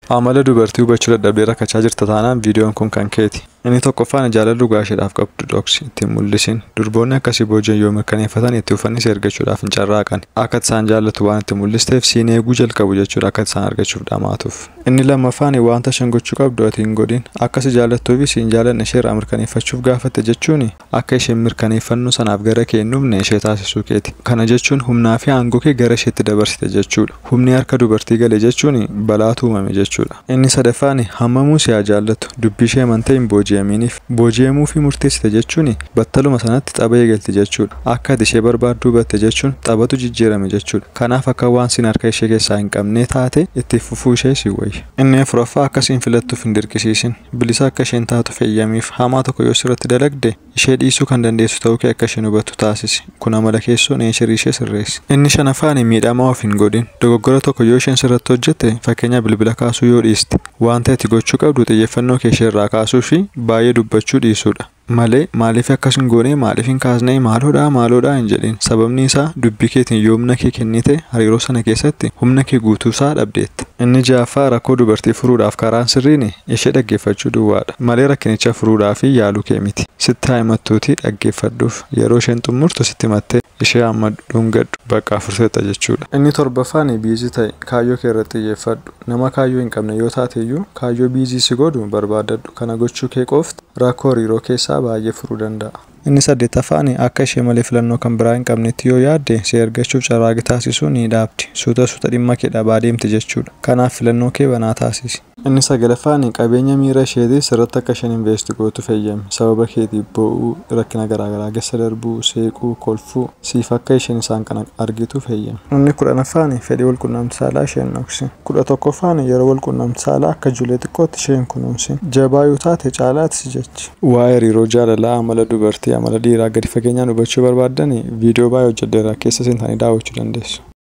Amala dubartii hubachuu dadhabdee rakkachaa jirta taanaan viidiyoon kun kan keeti. Inni tokkoffaan jaalala dhugaa isheedhaaf qabdu dhoksi ittiin mul'isin. Durboonni akkasii booji'an yoo mirkaneeffatan itti uffanni si ergachuudhaaf hin carraaqan. Akka isaan jaallatu waan itti mul'isteef siin eeguu jalqabu jechuudha akka isaan argachuuf dhamaatuuf. Inni lammaffaan wanta isheen gochuu qabdu ati hin godhin. Akka si jaallattuu fi siin jaalanne isheerraa mirkaneeffachuuf gaafatte jechuun akka isheen mirkaneeffannoo sanaaf gara kee hin dhufne ishee taasisuu keeti. Kana jechuun humnaa fi aangoo kee gara isheetti dabarsite jechuudha. Humni harka dubartii gale jechuun balaatu uumame jechuudha. Inni sadaffaan hammamuu si haa jaallatu dubbii ishee amantee hin booji'aminiif. Booji'amuu fi murteessite jechuun battaluma sanatti xaba eegalti jechuudha. Akka ati ishee barbaaddu hubatte jechuun xabatu jijjiirame jechuudha. Kanaaf akka waan siin harka ishee keessaa hin qabne taate itti fufuu ishee si wayya. Inni afuraffaa akka siin filattuuf hin dirqisiisin. Bilisa akka isheen taatu feyyamiif hamaa tokko yoo sirratti dalagde ishee dhiisuu kan dandeessu ta'uu kee akka isheen hubattu taasisi. Kun amala keessoo neecharii ishee sirreessi. Inni shanaffaan miidhamaa of hin godhin. Dogoggora tokko yoo isheen sirratti hojjette fakkeenya bilbila kaasuu yoo dhiiste wanta itti gochuu qabdu xiyyeeffannoo kee isheerraa kaasuu fi baay'ee dubbachuu dhiisuudha. Malee maaliif akkas hin goone maaliif hin kaasne maaloodhaa maaloodhaa hin jedhin. Sababni isaa dubbii keetiin yoo humna kee kennite hariiroo sana keessatti humna kee guutuusaa dhabdeetta. Inni ja'affaa rakkoo dubartii furuudhaaf karaan sirriin ishee dhaggeeffachuu duwwaadha. Malee rakkinicha furuudhaaf yaaluu kee miti. Sitti haa himattuutii dhaggeeffadhuuf. Yeroo isheen xumurtu sitti himattee ishee amma dhungadhu bakka furteetta jechuudha. Inni torbaffaan busy ta'e kaayyoo kee irratti xiyyeeffadhu. Nama kaayyoo hin qabne yoo taate iyyuu kaayyoo busy si godhu barbaadadhu. Kana gochuu kee qofti rakkoo hariiroo keessaa baay'ee furuu danda'a. Inni saddeettaffaan akka ishee malee filannoo kan biraa hin qabnetti yoo yaadde si argachuuf carraaqqii taasisuu ni dhaabdi. Suuta suuta dhimma kee dhabaa deemti jechuudha. Kanaaf filannoo kee banaa taasisi. Inni sagalaffaan qabeenya miira isheetii sirratti akka isheen invest gootu fayyami. Sababa keetiif boo'uu, rakkina garaagaraa keessa darbuu, seequu, kolfuu siif akka isheen isaan kana argitu fayyami. Inni kudhanaffaan fedhii walqunnamtii saalaa isheen dhoksi. 11ffaan yeroo walqunnamtii saalaa akka ijoollee xiqqootti isheen kunuunsi. Jabaa yoo taate caalaatti si jechi. Waa'ee hariiroo jaalalaa amala dubartii amala dhiiraa gadi fageenyaan hubachuu barbaaddan viidiyoo baay'ee hojjedheera keessa seentanii daawwachuu dandeessu.